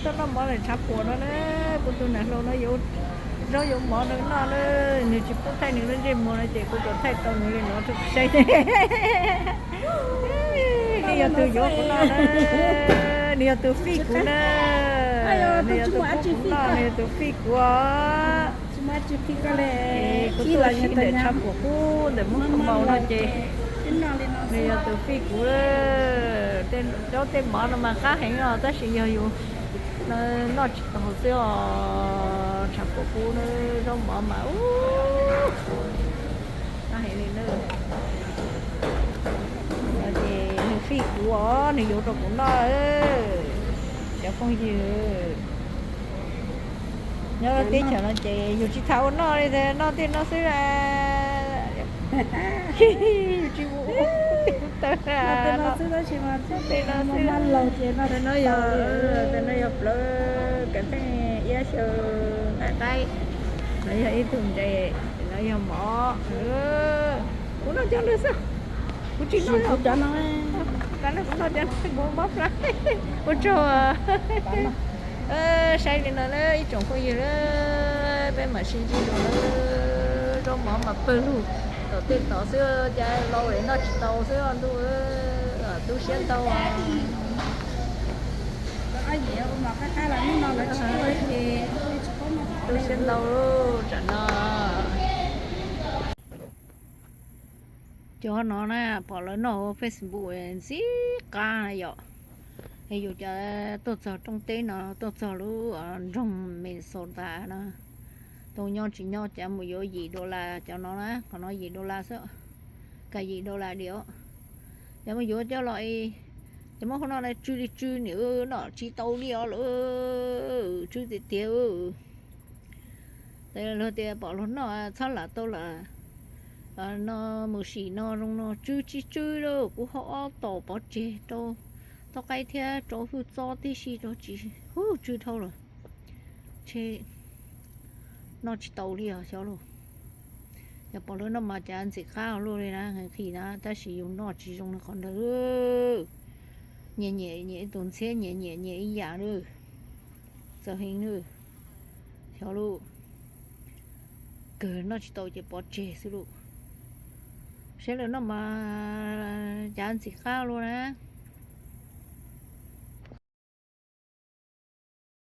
Noj mov lawm tshav puam no na, kuv tus niam hluas no yuav zaub yuav mov rau noj na, nws tsis pub thaij nws lub ntsej muag no ces kuv tsuas thaij tau nws li no rau saib. Nws yog tus yuav kuv noj na, nws yog tus fij kuv na, nws yog tus pub kuv noj, nws yog tus fij kuv os. Kuv tuaj sim ntawm tshav puam qub ntawm Hmoob Kha Maus no ces nws yog tus fij kuv. Tej zaub tej mov no mas qab heev os, tab sis yog yus noj tsis tau xwb os. Tshav puam qub na, zaub mov mas ub, qab heev li na. No ces nws fij kuv os, nws yuav rau kuv noj. Cov phooj ywg nyob teb chaws no ces yus tsis tham ua noj li, noj tej no xwb. Yus tsis mus ua tej ub tej taw, tej no xwb. Tej no yog plawv, kav theej, iab xyaw, nqaij qaib. No yog ib tug ntses, no yog mov. Kuv noj cov ntawd xwb, kuv tsis noj cov no. Kuv noj cov no, kuv mob plab. Ua tsaug. Saib li no na ib tsoom phooj ywg na, peb mam sib ntsib dua na. Zaub mov mas pawg lug tom tej tod xwb, cas los noj tsis tau xwb os ntuj. Tu siab ntau. Tu siab ntau tsam no. Cov no na, pom lawv noj Facebook ntxim qab yom. Es yus cov tuaj txog rooj teb no, tuaj txog lub nroog Minnesota no, tau nyob tsis nyob cas mus yuav yim dollar cov no na, qhov no yim dollar xwb, kav yim dollar diam. Cas mus yuav coj los, ces muab qhov no tsw li tsw nim noj tsis tau li os lawm, tsw tiag tiag. Luag tias pom luag noj txhob lam tau lam no mus sim no zoo no tsw tsis tsw lauj, kuv haus ob tom pov tseg rau txoj qaib thiab rau hwj txob tib si rau tsis hu tsw dhau lawm. Tshe noj tsis tau li os xyov lauj. Yog pom lawv noj mas cas ntxim qab luaj li na, nqhis na, tab sis yus noj tsis zoo li qhov ntawd. Nyiam nyiam nyiam ib tus ntxhiab, nyiam nyiam nyiam ib yam li. Txawv heev li. Xyov lauj. Kawg noj tsis tau ces pov tseg xwb lauj. Saib lawv noj mas cas ntxim qab luaj na.